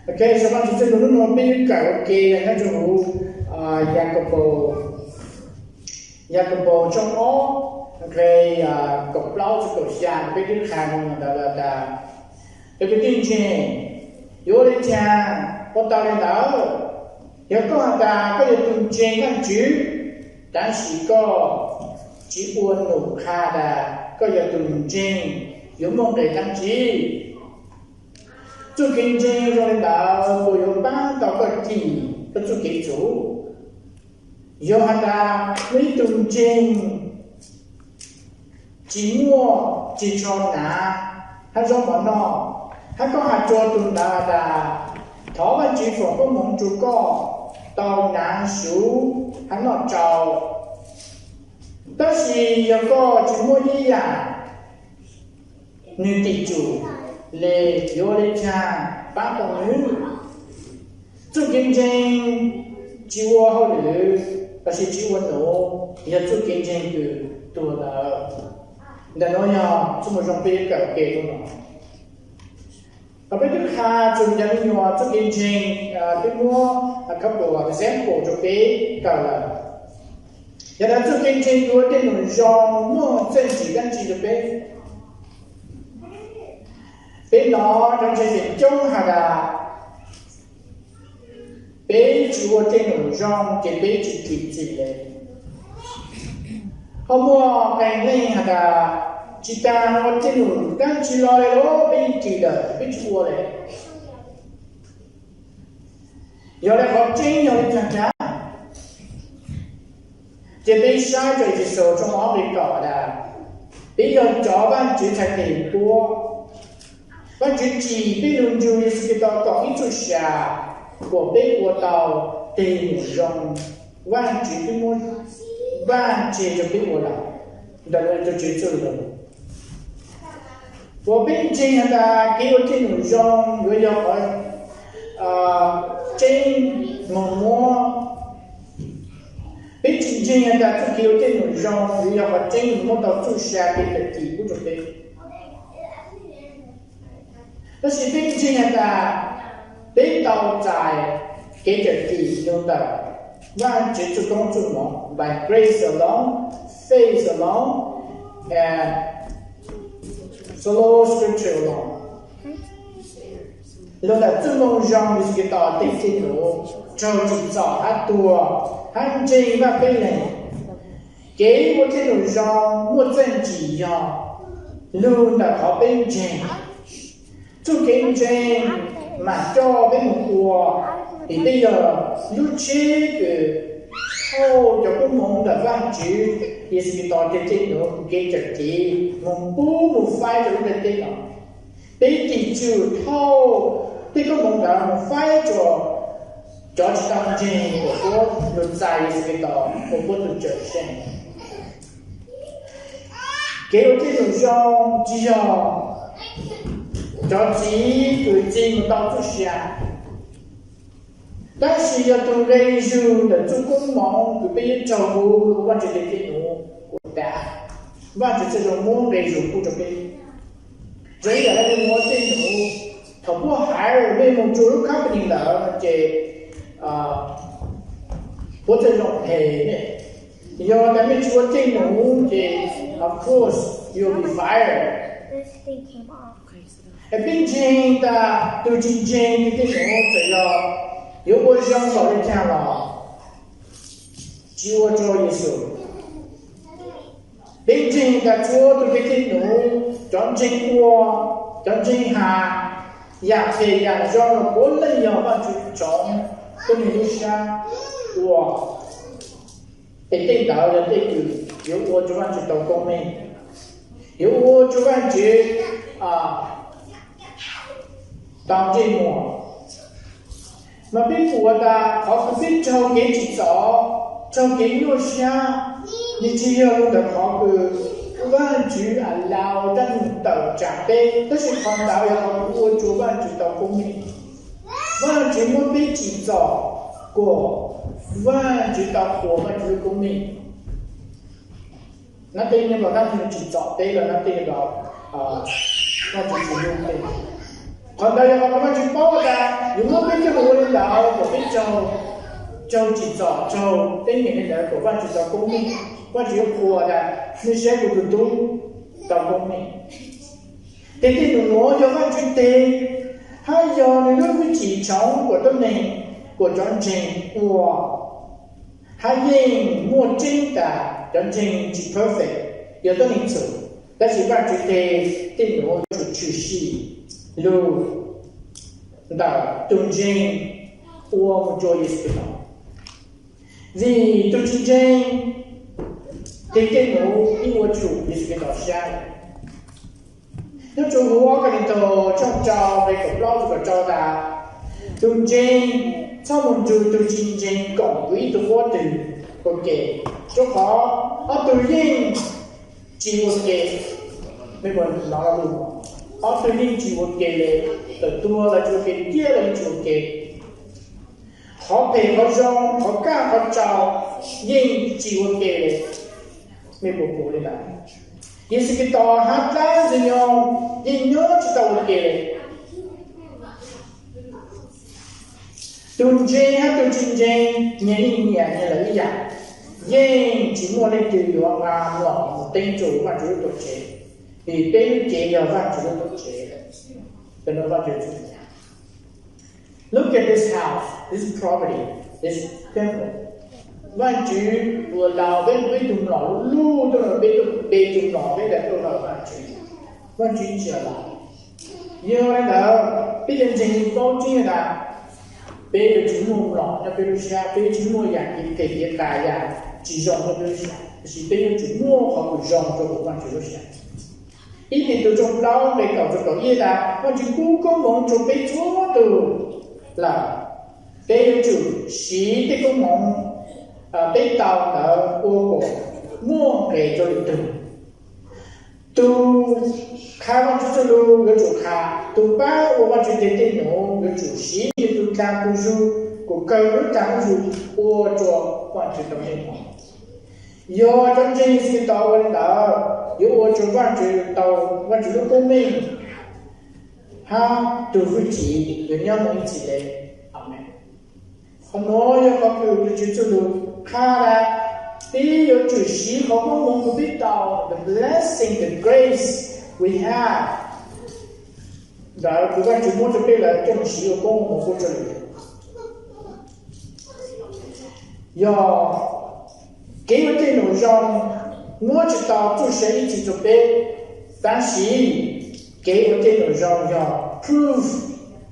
Ok, sawv daws, txij li hnub no peb yuav kawm ua ke nyob rau hauv Yakaunpaus, Yakaunpaus tshooj ob, nqe kaum plaub txog kaum xya, peb twb qha mus ntawd lawm tas, cov kwv tij ntseeg, yuav ua li cas ua tau li ntawd? Yog koj has tas koj yog tus ntseeg Vajtswv, tab sis koj tsis ua num qha tas koj yog tus ntseeg, yuav muaj nqis dab tsi? Txuj kev ntseeg zoo li ntawd puas yuav pab tau koj cim koj txuj kev txhum? Yog has tas muaj ib tug ntseeg tsis muaj ris tsho hnav hab zaub mov noj, hab koj has rua tus ntawd has tas, thov Vajtswv foom koob hmoov rua koj tau hnav suv hab noj tsau, tab sis yog koj tsis muaj ib yam, nwg tim tsum le, yuav ua li cas pab tau nwg? Txuj kev ntseeg tsis ua hauj lwm lossis tsis ua num yog txuj kev ntseeg kws tuag lawm. Ntawm nuav yog txuj moo zoo peb yuav kawm ua ke rua no. Thaum peb twb qha txug cov me nyuam txuj kev ntseeg, peb muab couple example rua peb kawm lawm. Yog tas txuj kev ntseeg yuav tej num zoo muaj txuj tsim dlaab tsi rua peb? Peb hnov cov ntseeg feem coob has tas, peb tsis ua tej num zoo ces peb tsis cim txim le. Ho muaj qee leej has tas, tsis tas ua tej num dlaab tsi los le los peb yeej cim lawm, peb tsis ua le. Yog le qhov tseeb yog le caag? Ces peb saib rua Efexus tshooj ob nqe kaum tas, peb yog cov Vaajtswv txhais tes tuab. Vaajtswv tsim peb lug nrug Yexus Khetos koom ib txuj sa kuas peb ua tau tej num zoo Vaajtswv twb muab vaaj tseg rua peb ua lawm ntawm Ntuj Tswv txuj lug. Uas peb ntseeg has tas kev ua tej num zoo yuav yog qhov tseeb moog muab. Peb tsis ntseeg has tas txuj kev ua tej num zoo yuav yog qhov tseeb moog muab tau txuj sa kev cawm dim pub rua peb. Tab sis peb ntseeg has tas peb tau txais kev cawm dim lug ntawm Vaajtswv txuj koob txuj moov, by grace alone, faith alone, and sola scriptura alone. Lug ntawm txuj moo zoo Yexus Khetos tej kev num raug tsim txom hab tuag hab ntseeg Vaaj Peb Leeg. Kev ua tej num zoo muaj txuj tsim yog lug ntawm qhov peb ntseeg. Txuj kev ntseeg mam coj peb moog ua, vim peb yog lub tsheb kws thauj cov koob moov ntawm Vaajtswv Yexus Khetos tej kev num kev cawm dim moog pub moog faib rua lub ntiaj teb no. Peb tim tsum thauj tej koob moov ntawd moog faib rua cov tsis tau ntseeg uas puab lug txais Yexus Khetos ua puab tug Cawmseej. Kev ua tej num zoo tsis yog cov txiv kws txi moog tau txuj sia, tab sis yog tug nqe zug ntawm txuj koob moov kws peb yuav raug hu ua Vaajtswv tej kev num ua tas, Vaajtswv txhaj le muab nqe zug pub rua peb. Zoo ib yam le mej moog ua tej num, thaum puab hire mej moog rua lub company lawm ces puab txhaj le phem mej. Yog tas mej tsis ua tej num ces of course you will be fired. Es peb ntseeg tas tug tsis ntseeg tej kev num txawm yog yuav ua zoo npaum le caag los tsis ua rua Yexus. Peb ntseeg tas txhua tug kev num, cov ntseeg ua, cov ntseeg has, yam phem yam zoo los puav leej yog Vaajtswv tsoov tuab neeg lub sab ua. Es tej ntawd yog tej kws yuav ua rua Vaajtswv tau koob meej, yuav ua rua Vaajtswv tau ntsej muag. Mas peb pum tas qhov kws peb raug kev tsim txom, raug kev nyuaj siab, nws tsis yog lug ntawm qhov kws Vaajtswv allow dlaab tsi tawm tsaam peb, tab sis qhov ntawd yog qhov kws ua rua Vaajtswv tau koob meej. Vaajtswv muab peb tsim txom kuas Vaajtswv tau ua Vaajtswv lub koob meej. Nab tej neeg los dlaab tsi tsim txom peb los nab tej los Vaajtswv tsis hlub peb. Qhov ntawd yog qhov kws Vaajtswv paub tas yuav muab ntawd kom peb raug, raug tsim txom, raug teeb meem li ntawd kom Vajtswv tau koob meej. Vajtswv yuav qhuas tas, nej saib kuv tus tub tau koob meej. Tes tej num nuav yog Vajtswv tes, hab yog nws lub hwj chim tshoov kuas tuab neeg, kuas cov ntseeg ua, hab yeej muaj tseeb tas cov ntseeg tsis perfect, yog tuab neeg txhum, tab sis Vajtswv tes tej num yuav tsum tshwm sim lug ntawm tug ntseeg ua mus rua Yexus Khetos. Vim tug tsis ntseeg, tes tej num yeej ua tshwm Yexus Khetos sab. Nyob rua huv ob Kalinthus tshooj rau nqe kaum plaub rua kaum rau tas, tug ntseeg txhob mus nrug tug tsis ntseeg koom kwv ib tug huab twg ua ke, rua qhov ob tug yeej tsis ua ke. Mej puas nov lug? Ob tug yeej tsis ua ke le, tawm tuag los tsis ua ke, ciaj los yeej tsis ua ke. Qhov phem qhov zoo, qhov kaj qhov tsaus yeej tsis ua ke le. Mej puas pum li ntawd? Yexus Khetos hab dlaab Ntxwg yeej nyob tsis tau ua ke le. Tug ntseeg hab tug tsis ntseeg nyias yeej nyiam nyias lawv ib yam, yeej tsis muaj leej twg yuav nqa mlom mus teeb rua Vajtswv lub tuam tsev, vim peb lub cev yog Vajtswv lub tuam tsev. Look at this house, this property, this temple. Vajtswv ua laug peb, peb tug mlom lub lub tuaj, peb tug, peb tug mlom peb tau tuaj rau Vajtswv. Vajtswv tsis laug. Yog li ntawd peb cov ntseeg paub tseeb tas peb yuav tsis muaj mlom nyob peb lub siab, peb yuav tsis muaj yam kev phem kev qas, yam tsis zoo nyob peb lub siab, tab sis peb yuav tsum muaj qhov kws zoo rau Vajtswv lub siab. Ib Petus tshooj plaub nqe kaum rau kaum ib tas, Vajtswv pub koob hmoov rua peb txhua tug lawm. Peb yuav tsum siv tej koob hmoov peb tau ntawd ua kom muaj nqis rau lwm tug. Tug qha Vajtswv txuj lug yuav tsum qha, tug pab ua Vajtswv tes tej num yuav tsum siv tug dlaag tug zug kom kawg lub dlaag lub zug ua rua Vajtswv tau koob hmoov. Yog cov ntseeg Yexus Khetos ua li ntawd, yuav ua rua Vajtswv tau Vajtswv lub koob meej hab tug hwj chim yuav nyob mus ib txhis le. Amees. Qhov nuav yog qhov kws tug Tswv txuj lug qha tas peb yuav tsum siv qhov koob hmoov kws peb tau, the blessing, the grace we have, ntawd kws Vajtswv muab rua peb lawm coj mus siv ua koob hmoov koob txuj lug. Yog kev ua tej num zoo muab tsis tau txuj sa ib txhis rua peb, tab sis kev ua tej num zoo yog proof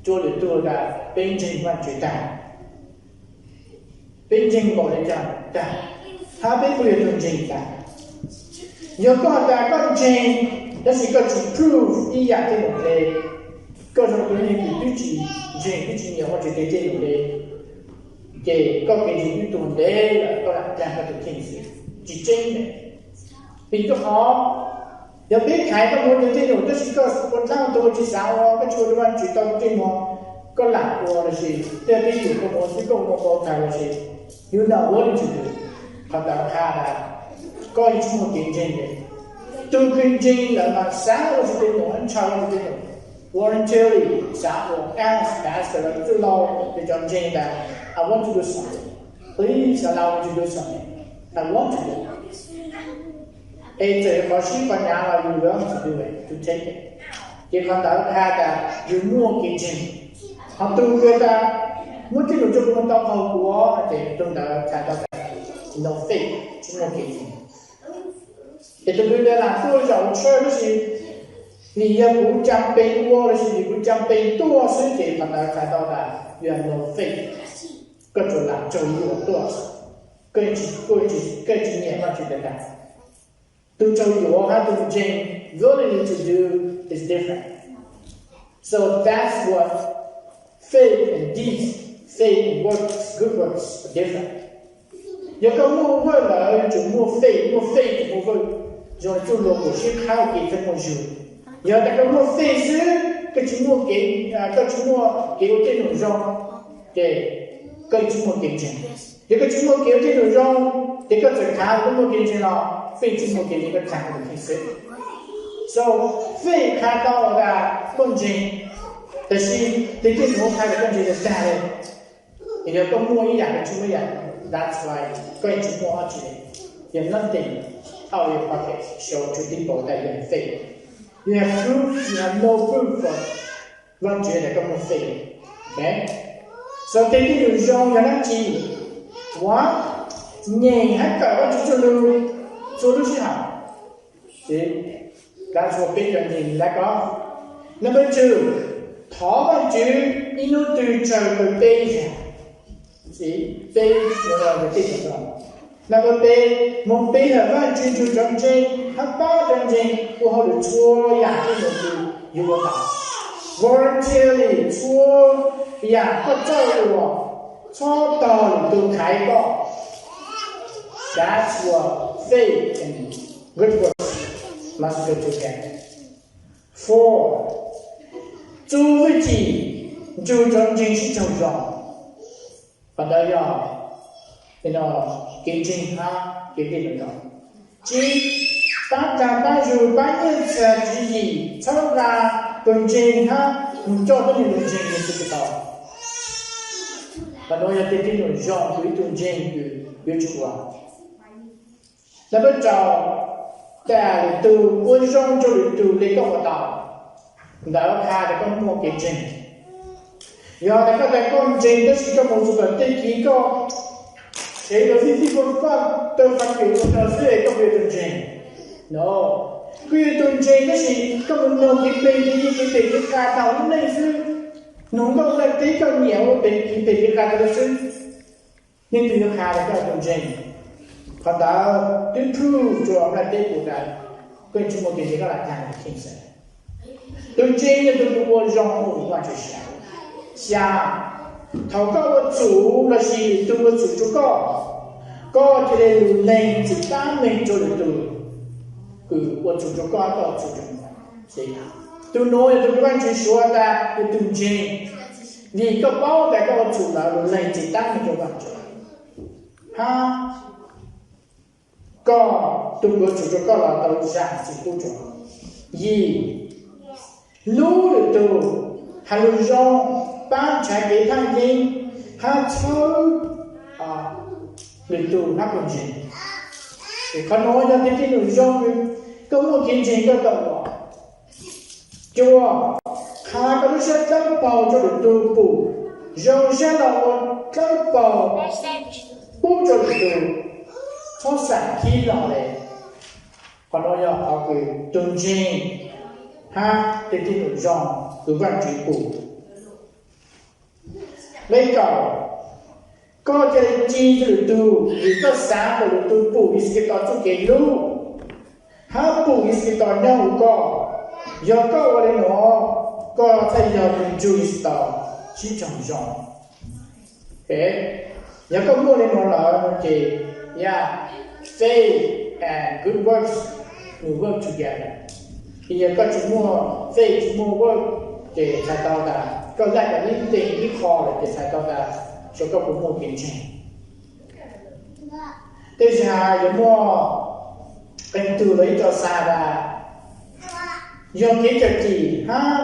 rua lwm tug tas peb ntseeg Vajtswv tag, peb ntseeg npaum li cas tag, hab peb puas yog tug ntseeg tag. Yog koj has tas koj ntseeg, tab sis koj tsis proof ib yam tej num le, koj zoo tug neeg kws twb tsis ntseeg, twb tsis nyiam Vajtswv tes tej num le, ces koj kev ntseeg twb tuag ntev lawm, koj lam dlaag koj tug kheej xwb, tsis tseeb le. Vim rua qhov yog peb khaiv koj mus ua tej num tab sis koj ua dlaab ua tuag tsis xaav ua, koj tsis ua rua Vajtswv tau koob hmoov, koj lam ua lossis tej peb yug koj mus xwb, koj ua mus tau tag lossis, you know what to do. Qhov ntawd qha tas koj tsis muaj kev ntseeg le. Tug kws ntseeg lawm mas xaav ua tsi tej num, ntshaw ua tsi tej num, voluntarily xaav ua, ask pastor, txwj laug, cov ntseeg tas, I want to do something. Please allow me to do something. I want to do. Es txawm qhov sib qhov nyav los yus willing to do it, to take it. Ces qhov ntawd qha tas yus muaj kev ntseeg. Ho tug kws tas muab tej num rua kuv mus tau qaug kuv, ces tug ntawd qha tau tas no faith, tsis muaj kev ntseeg. Ces tug kws tas lam tuaj zaum church tab sis vim yog kuv cam pees ua lossis vim kuv cam pees tuaj xwb, ces qhov ntawd qha tau tas you have no faith. Koj tsuas lam tsaug zog tuaj, koj tsis nyiam Vajtswv tag tag. Tug tsaug zog hab tug ntseeg, willing to do is different. So that's what faith and deeds, faith and works, good works are different. Yog koj muaj work lawm yuav tsum muaj faith, muaj faith tsum muaj work. Zoo le txuj lug kuas sib qhab ua ke thiaj muaj zug. Yog tas koj muaj faith xwb, koj tsis muaj kev, koj tsis muaj kev ua tej num zoo, ces koj tsis muaj kev ntseeg. Yog koj tsis muaj kev ua tej num zoo, ces koj txawm khav koj muaj kev ntseeg los faith tsis muaj kev ntseeg, koj dlaag koj tus kheej xwb. So faith qha tau tas koj ntseeg, tab sis tej tej num qha tas koj ntseeg tag tag le. Yog koj muaj ib yam, koj tsis muaj ib yam, that's why koj yeej tsis muaj ob tsi. You have nothing out of your pocket show to people that you have faith. You have proof, you have no proof of Vaajtswv tias koj muaj faith. Okay? So tej tib neeg zoo yog dab tsi? Ua, nyeem hab kawm Vaajtswv txuas lug, txhua lub sij hawm. That's what peb cov nyeem lab ko. Number two, thov Vaajtswv ib hnub twg tsawg kawg peb yam. Peb, peb, number peb, moog pe hawm Vaajtswv nrug cov ntseeg hab paab cov ntseeg ua hauj lwm txhua yam tej num kws yug ua tau. Voluntarily txhua yam koj txawj ua, txhob tog lwm tug thaiv koj. That's what faith and good works must go together. Four, txuj hwj chim nrug cov ntseeg sib raug zoo. Qhov ntawd yog kev ntseeg hab kev tij neem zoo. Tsib, paab tag paab zug, paab nyiaj txag tswv yim txhawb nqa tug ntseeg hab moog coj tuab neeg lug ntseeg Yexus Khetos. Qhov nuav yog tej tib neeg zoo kws ib tug ntseeg kws yuav tsum ua. Number rau, tas lwm tug, ua zoo rua lwm tug le koj ua tau. Ntawd has tas koj muaj kev ntseeg. Yog tas koj tas koj ntseeg tab sis koj moog txug tom tej kiv koj tshev lug fij fij faj faj taw faj fim ua tau xwb es koj puas yog tug ntseeg? No. Koj yog tug ntseeg tab sis koj moog noog kev peg kev peg kev qha tau lub neej xwb, noog nkauj nraag teb koj nyiam ua peg kev peg kev qha tau xwb, leej twg yuav has tas koj yog tug ntseeg? Qhov ntawd twb prove rua nplaj teb pum tas koj tsis muaj kev ntseeg, koj lam tag ntawm Kheej xwb. Tug ntseeg yog tug kws ua zoo ua Vaajtswv siab. Xya, thaum koj ua txhum lossis lwm tug ua txhum rua koj, koj cia li lug lees txim tab meeg rua lwm tug kws ua txhum rua koj, koj ua txhum rua. Tug nuav yog tug kws Vaajtswv suav tas yog tug ntseeg, vim koj paub tas koj ua txhum lawm, lug lees txim tab meeg rua Vaajtswv, hab koj tug kws ua txhum rua koj los tau zaam txim pub rua. Yim, hlub lwm tug, has lug zoo, paab ntshai kev thaj yeeb, hab txhawb lwm tug hab koj ntseeg. Qhov nuav yog tej tib neeg zoo kws koj muaj kev ntseeg koj tau ua. Cuaj, qha koj lub sab dlawb paug rua lwm tug pum, zoo sab los ua dlawb paug pub rua lwm tug, txhob xam khib lug le. Qhov nuav yog qhov kws tug ntseeg hab tej tib neeg zoo kws Vaajtswv pum. Nqe kaum, koj ca le ci rua lwm tug vim koj xaav kom lwm tug pum Yexus Khetos txuj kev hlub hab pum Yexus Khetos nyob huv koj. Yog koj ua le nuav, koj txhaj yog tug nrug Yexus Khetos sib raug zoo. Yog koj muaj le nuav lawm no ces, yeah, faith and good works will work together. Yog koj tsis muaj faith, tsis muaj work, ces txhais tau tas koj lack of ib teem ib qho lawm ces txhais tau tas xyov koj puas muaj kev ntseeg. Tej zag yuav muaj qee tug los ib co xav tas yog kev cawm dim hab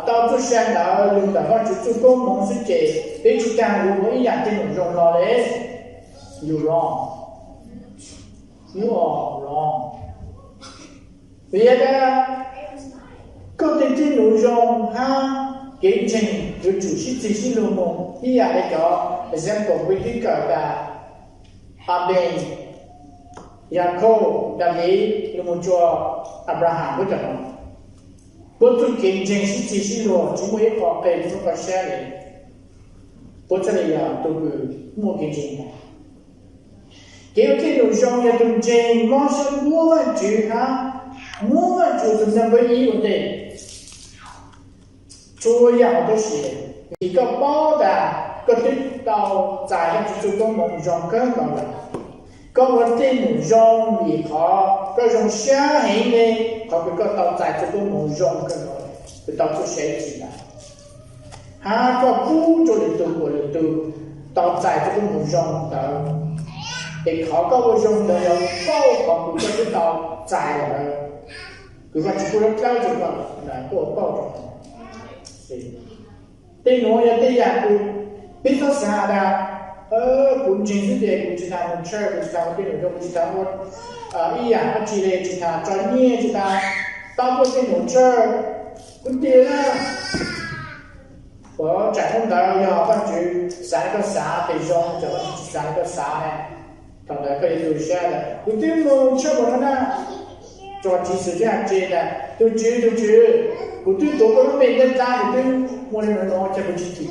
tau txuj sa ntawd lug ntawm Vaajtswv txuj koob moov xwb ces peb tsis taag lug ua ib yaam tej num zoo no le. You wrong. You are wrong. Vim tas koj tej tib num zoo hab kev ntseeg yuav tsum sib txig sib luag moog ib yam le cov example kuv twb kawm tas Abes, Yakauj, Daviv, lug moog rua Abraham puab cov nuav. Puab txuj kev ntseeg sib txig sib luag tsis muaj ib qho qe tsis muaj qho sab le. Puab txhaj le yog tug kws muaj kev ntseeg tas. Kev ua tib num zoo yog tug ntseeg mob sab muab Vaajtswv hab muab Vaajtswv tug number ib ua ntej txhua yaam huv tib si, vim koj paub tas koj twb tau txais Vaajtswv txuj koob moov zoo kawg nkaus lawm. Koj ua tib num zoo vim qhov koj zoo sab heev le, qhov kws koj tau txais txuj koob moov zoo kawg nkaus, kws tau txuj sa ib txhis ntawd, hab koj pub rua lwm tug kom lwm tug tau txais txuj koob moov zoo ntawd. Es qhov koj ua zoo ntawd yog pauj qhov kws koj twb tau txais lawm, kws Vaajtswv pub dlawb dlawb rua koj, koj ua pauj rua. Tej nuav yog tej yaam kws peb txhob xaav tas, kuv ntseeg xwb tes kuv tsis tas mus church, kuv tsis tas ua tej nuav, kuv tsis tas ua ib yaam dab tsi le, tsis tas tso nyiaj, tsis tas pab puab tej nuav church, kuv tias na, kuv tsaam hnub ntawd yog Vaajtswv xaav le koj xaav tes zoo, txawm Vaajtswv tsis xaav le koj xaav ne, thaum ntawd koj yuav tu siab tas kuv twb mus church mus no na. Tso Tswv Yexus tsev tas, tug Tswv, tug Tswv, kuv twb tuav koj lub npe ntaub ntawv, kuv twb muaj le nuav nuav, cas kuv tsis chim?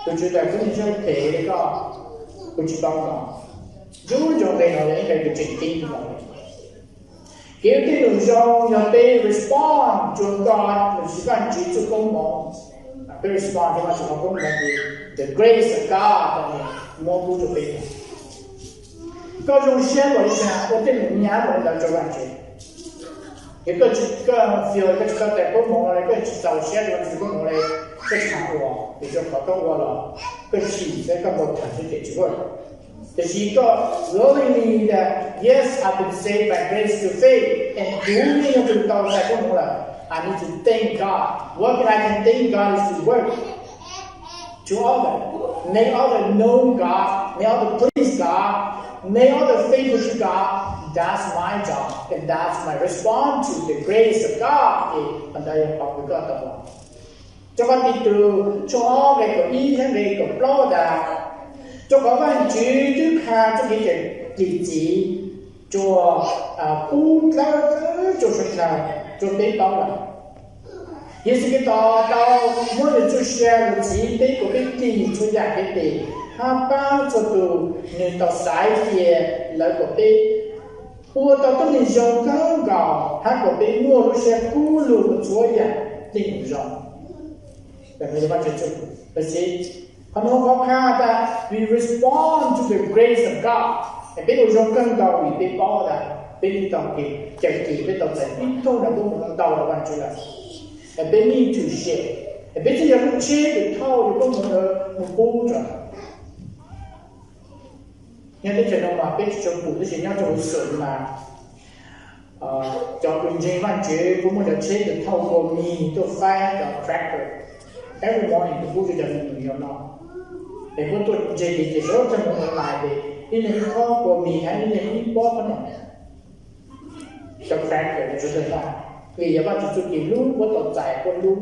Tug Tswv tas, kuv niag tub phem le koj, kuv tsis paub no. Ncu ntsoov nqe no yog ib nqe kws tseem ceeb kawg nkaus. Kev ua tej nuav zoo yog peb respond rua Koob Moov, lossis Vaajtswv txuj koob moov. Peb respond rua Vaajtswv txuj koob moov, the grace of God muab pub rua peb. Koj zoo siab npaum li cas, ua tej nuav nyaav npaum li ntawd rua Vaajtswv. Yog koj tsis, koj feel koj tsis tau txais koob moov le, koj tsis txaus siab rua Vaajtswv koob moov le, koj tsis xaav ua, vim rua qhov koj ua los koj chim thiab koj npau taws xwb ces tsis ua. Tab sis koj willingly tas, yes, I've been saved by grace through faith, and kuv yeej yog tug tau txais koob moov lawm. I need to thank God. What can I can thank God is to work to others. Make others know God, make others please God, make others faithful to God. That's my job, and that's my response to the grace of God. Ntawd yog qhov kws koj tau ua. Rua qhov Titus tshooj ob nqe kaum ib hab nqe kaum plaub tas, rua qhov Vaajtswv twb qha txuj kev cawm dim txhiv rua, pub dlawb rua suav dlawg rua peb paub lawm. Yexus Khetos tau muab nws txuj sia lug txhiv peb kuas peb dim txhua yaam kev dim hab paab txhua tug nwg tau xaiv cia lawv kuas peb ua tau tuab neeg zoo kawg nkaus hab kuas peb muaj lub siab kub lug ua txhua yaam dlej num zoo. Qhov nuav qhov qha tas we respond to the grace of God. Peb ua zoo kawg nkaus vim peb paub tas peb tau kev cawm dim, peb tau txais ib tug no koob moov ntau rua Vaajtswv lawm. Peb need to share. Peb thiaj yog lub tsheb kws thauj koob moov ntawd moog pub rua nyob teb chaws no mas peb tsi tshua pum, tab sis nyob rua huv xwm mas cov kws ntseeg Vaajtswv kuj muaj cov tsheb kws thauj kua mis tuaj faib cov cracker. Every morning kuv pub rua cov me nyuam yaus noj. Es puab tuaj ntseeg kev cai sawv daws moog online ces ib leeg ib khob kua mis hab ib leeg ib pob qhob noom. Cov cracker sawv daws noj, vim yog Vaajtswv txuj kev hlub, puab tau txais puab hlub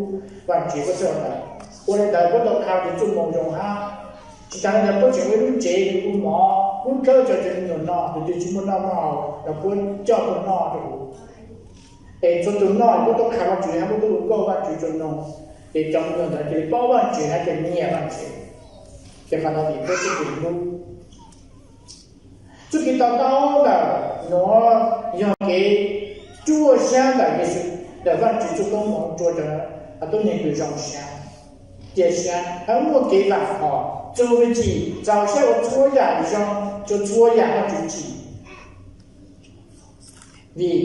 Vaajtswv puab txhawb ntawd. Ua le ntawd puab tau qha Vaajtswv txuj moo zoo hab. Tsis tas le ntawd puab tseem ua ib lub tsev kws ua mov, lub dlawb rua cov me nyuam noj, tus twg tsis muaj noj muaj haus los puab coj tuaj noj rua huv. Es txhua tug noj puab tuaj qha Vaajtswv hab puab tuaj ua nkauj Vaajtswv rua noog, ces cov me nyuam ntawd cia li paub Vaajtswv hab cia li nyiam Vaajtswv. Ces qhov no vim puab txuj kev hlub. Txuj kev to taub ntawm nuav yog kev ruaj siab ntawm Yexus, ntawm Vaajtswv txuj koob moov rua cov tuab neeg kws zoo siab, cia siab hab muaj kev vam khom, txuj me ntsis txaus siab ua txhua yaam zoo rua txhua yaam Vaajtswv tsim. Vim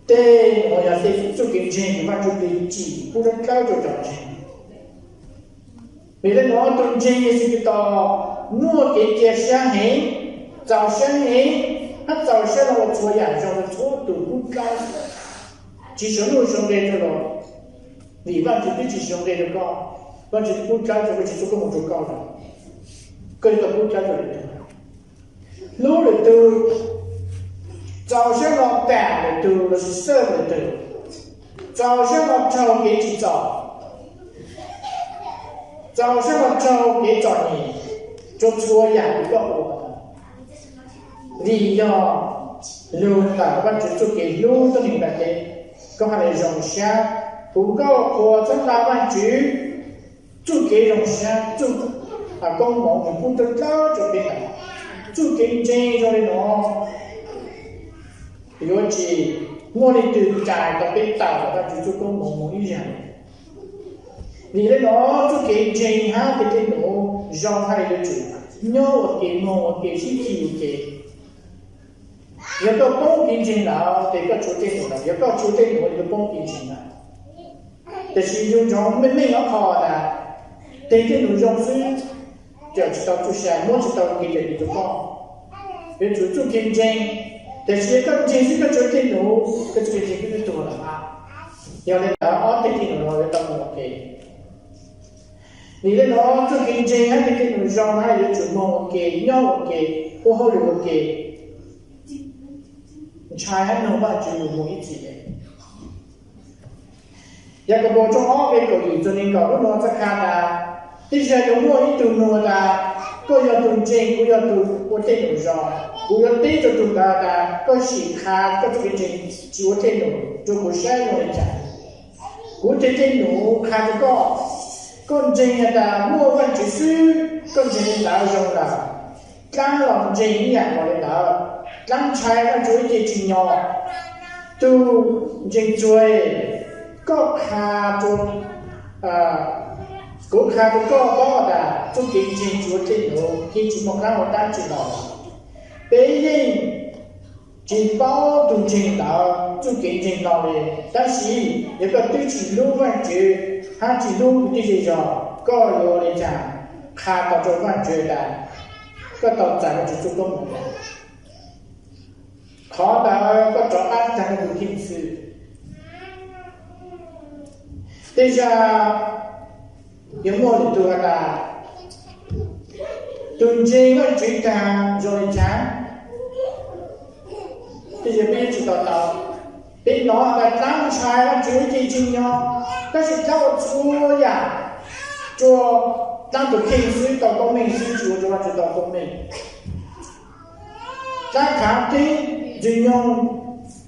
tej nuav yog tej txuj kev ntseeg kws Vaajtswv tsim pub dlawb dlawb rua cov ntseeg. Vim le nuav tus ntseeg Yexus Khetos muaj kev cia siab heev, txaus siab heev, hab txaus siab lug ua txhua yaam zoo rua txhua tug pub dlawb. Tsis suav nuj suav nqe rua luag, vim Vaajtswv twb tsis suav nqe rua koj, Vaajtswv twb pub dlawb rua koj, tsis txuj koob moov rua koj lawm, koj yuav tau pub dlawb rua lwm tug. Hlub lwm tug, txaus siab lug pam lwm tug lossis serve lwm tug, txaus siab lug raug kev tsim txom, txaus siab lug raug kev txom nyem rua txhua yaam kws koj ua. Vim yog lug ntawm Vaajtswv txuj kev hlub tuab neeg nplaj teb, koj ha le zoo siab, kuv nkauj qhuas txhawb nqa Vaajtswv txuj kev zoo siab, txuj koob moov nwg pub dlawb dlawb rua peb ntawd. Txuj kev ntseeg zoo le nuav yuav tsis muaj leej twg rais tau peb tawm Vaajtswv txuj koob moov moog ib zag. Vim le nuav txuj kev ntseeg hab tej dlej num zoo hab yuav tsum nyob ua ke, moog ua ke, sib khi ua ke. Yog koj poob kev ntseeg lawm ces koj tshuav dlej num lawm, yog koj tshuav dlej num yuav poob kev ntseeg lawm. Tab sis yug ntsoov meej meej ob qho tas, teg dlej num zoo xwb, cawm tsis tau txuj sa, muab tsis tau kev cawm dim rua koj. Yuav tsum txuj kev ntseeg, tab sis yog koj ntseeg xwb koj tshuav dlej num, koj txuj kev ntseeg twb tuag lawm hab. Yog le ntawd ob teg dlej num no yuav tau moog ua ke. Vim li no txuj kev ntseeg hab tej kev ua zoo hab yuav tsum moog ua ke, nyob ua ke, ua hauj lwm ua ke, ntshai hab noog Vaajtswv lug moog ib txhis le. Yakaunpaus tshooj ob nqe kaum yim txug neeg nkaum lub nuav txhaj qha tas, tej zag yuav muaj ib tug nug tas, koj yog tug ntseeg, kuv yog tug ua tej num zoo. Kuv yuav teb rua tug ntawd tas, koj sim qha koj txuj kev ntseeg tsi ua tej num rua kuv saib zoo le caag. Kuv tej tej num qha rua koj, koj ntseeg has tas muaj Vaajtswv xwb, koj ntseeg le ntawd zoo lawm. Dlaab los ntseeg ib yaam nkaus le ntawd, dlaab ntshai Vaajtswv ib ce tsi nyog. Tug ntseeg txuag, koj qha rua, kuv qha rua koj paub tas txuj kev ntseeg tsi ua tej num, yeej tsi muaj dlaab ua dlaab tsi los. Peb yeej tsi paub tug ntseeg ntawd txuj kev ntseeg no le, tab sis yog koj twb tsi hlub Vaajtswv hab tsi hlub kwv tij zej zog, koj yuav ua le caag qha tau rua Vaajtswv tas koj tau txais Vaajtswv txuj koob moov lawm? Qhov ntawd koj rov qab taag koj tug kheej xwb. Tej zag yuav muaj lwm tug has tas, tug ntseeg Vaajtswv taag zoo le caag? Tej zag peb yuav tsi to taub. Peb nov has tas dlaab ntshai Vaajtswv ib ce tsi nyog, tab sis dlaab ua txhua yaam rua dlaab tug kheej xwb, tau koob meej xwb, tsi ua rua Vaajtswv tau koob meej. Dlaab khaav theeb ntxwg nyoog,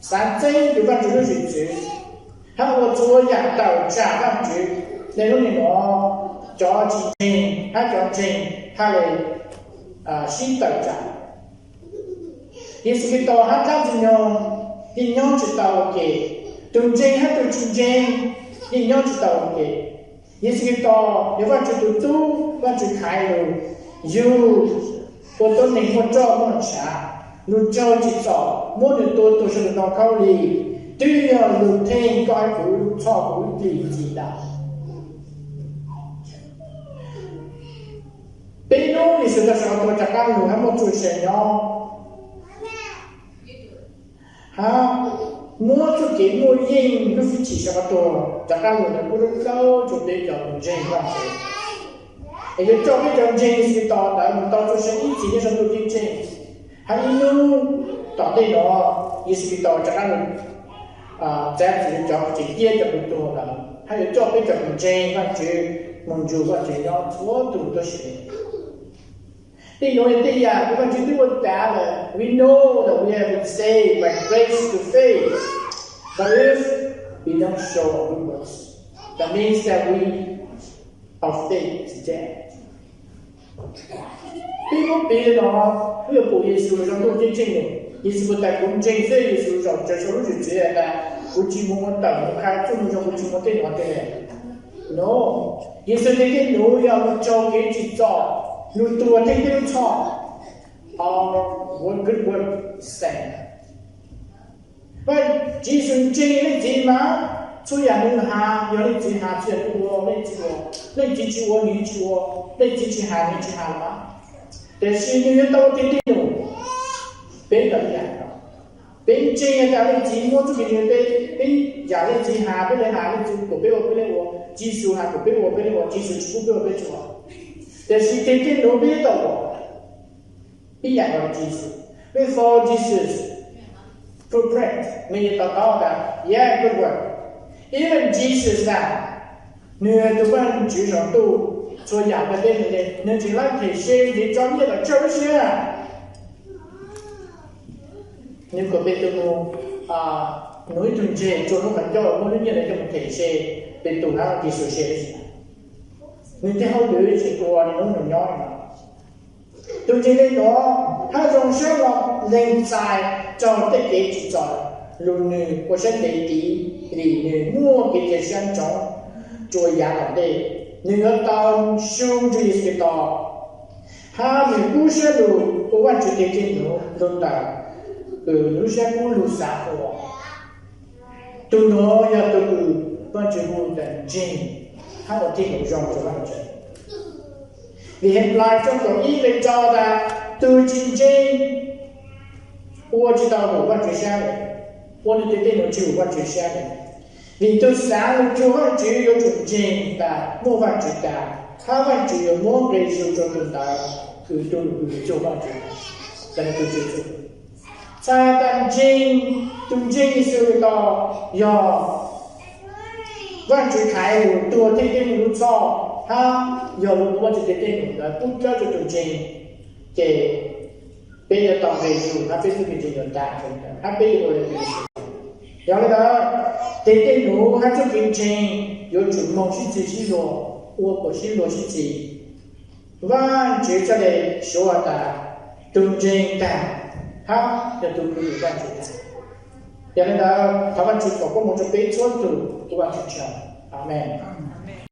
xaav txeeb rua Vaajtswv lub zwm txwv, hab ua txhua yaam tawm tsaam Vaajtswv. Le lub neej nuav, cov tsi ntseeg hab cov ntseeg hab le sib tawm tsaam. Yexus Khetos hab dlaab ntxwg nyoog yeej nyob tsi tau ua ke. Tug ntseeg hab tug tsi ntseeg yeej nyob tsi tau ua ke. Yexus Khetos yog Vaajtswv tug tub, Vaajtswv khaiv lug, yug ua tuab neeg muaj roj muaj ntshav, lug raug tsim txom, muab nwg tua tuag saum ntoo khaub lig, twb yog lug theej koj hab kuv lub txhoj huv plig ntxiv ntag. Peb nub Yexus tau sau tuag rov qaab lug hab muaj txuj sa nyob, hab muab txuj kev muaj yeej lub fwj chim sau tuag rov qaab lug ntawd pub lub plaub rua peb cov ntseeg Vaajtswv. Es yuav coj peb cov ntseeg Yexus Khetos ntawd mus tau txuj sa ib txhis nyob sau ntuj ceeb tsheej, hab ib nub tom ntej nuav Yexus Khetos rov qaab lug txav txim rua cov tseem ciaj cov kws tuag lawm, hab yuav coj peb cov kws ntseeg Vaajtswv mus nrug Vaajtswv nyob txhua tug tuab si. Tej nuav yog tej yaam kws Vaajtswv twb ua taav lawm. We know that we have been saved by grace through faith, but if we don't show our good works, that means that we, our faith is dead. Peb muab piv le nuav, peb yuav pum Yexus sau ntuj ceeb tsheej le, Yexus puas tas kuv ntseeg xwb, Yexus sau lub zwm txwv tas kuv tsi moog ua tawm moog qha txuj moo zoo, kuv tsi moog tej nuav tej le. No, Yexus tej nuav yog lug raug kev tsim txom, lug tuag theej peb lub txhoj. All good work sin. Yexus ntseeg Leej Txiv mas, txhua yaam nwg has yog Leej Txiv has, txhua yaam nwg ua Leej Txiv ua, Leej Txiv tsi ua nwg tsi ua, Leej Txiv tsi has nwg tsi has los mas. Tab sis nwg yuav tau ua tej nuav, peb tau yaam no. Peb ntseeg tas Leej Txiv muab txuj kev ntseeg peb, peb yaam Leej Txiv has peb le has, Leej Txiv kom peb ua peb le ua, Yexus has kom peb ua peb le ua, Yexus tsi pub peb ua peb tsi ua. Tab sis tej nuav peb tau ua ib yaam no, Yexus, peb follow Jesus footprint, nwg yeej to taub tas, yeah, good work. Even Jesus na, nwg tug Vaajtswv sau ntuj, txhua yaam peb le, nwg tseem le them se, nrhiav tso nyiaj los tsawg lub siab. Nwg kom Petus, nwg ib tug ntseeg tsuag lub qhov ncauj muab lub nyiaj ntawd coj mus them se, Petus hab Yexus se le si. Nwg tej hauj lwm tseem ua nwg lub num nyob no. Tug ntseeg le nuav hab zoo sab lug lees txais raug tej kev tsim txom lug, nwg ua sab ntev tiv, vim nwg muaj kev cia siab ntsoov rua yav tom ntej. Nwg yuav tau su nrug Yexus Khetos, hab nwg kub sab lug ua Vaajtswv teg teg nuav lug ntawm kws nwg lub sab kub lug xaav ua. Tug nuav yog tug kws Vaajtswv hu tas ntseeg hab ua teg nuav zoo rua Vaajtswv. Vim Henplais tshooj kaum ib nqe rau tas, tug tsi ntseeg ua tsi tau lug Vaajtswv sab le, ua nwg teg teg nuav tsi lug Vaajtswv sab le. Vim tus xaav lug cuag Vaajtswv yuav tsum ntseeg tas muaj Vaajtswv tas, hab Vaajtswv yuav muab nqe zug rua tus ntawd kws tuaj lug cuag Vaajtswv. Txhais tas ntseeg, tus ntseeg Yexus Khetos yog Vaajtswv thaiv lug tuag tej dej num lub txhoj, hab yog lug ua Vaajtswv tej dej num ntawd pub dlawb rua tus ntseeg, ces peb yuav tau nqe zug hab peb txuj kev ntseeg yuav dav, hab peb yuav ua le tus Yexus. Yog le ntawd, tej dej num hab txuj kev ntseeg yuav tsum moog sib txig sib luag, ua kuas sib luag sib txig. Vaajtswv txhaj le suav tas tus ntseeg taag hab yog tus kws Vaajtswv taag. Yog le ntawd, thov Vaajtswv foom koob moov rua peb txhua tug, tus Vaajtswv tsaug. Amees.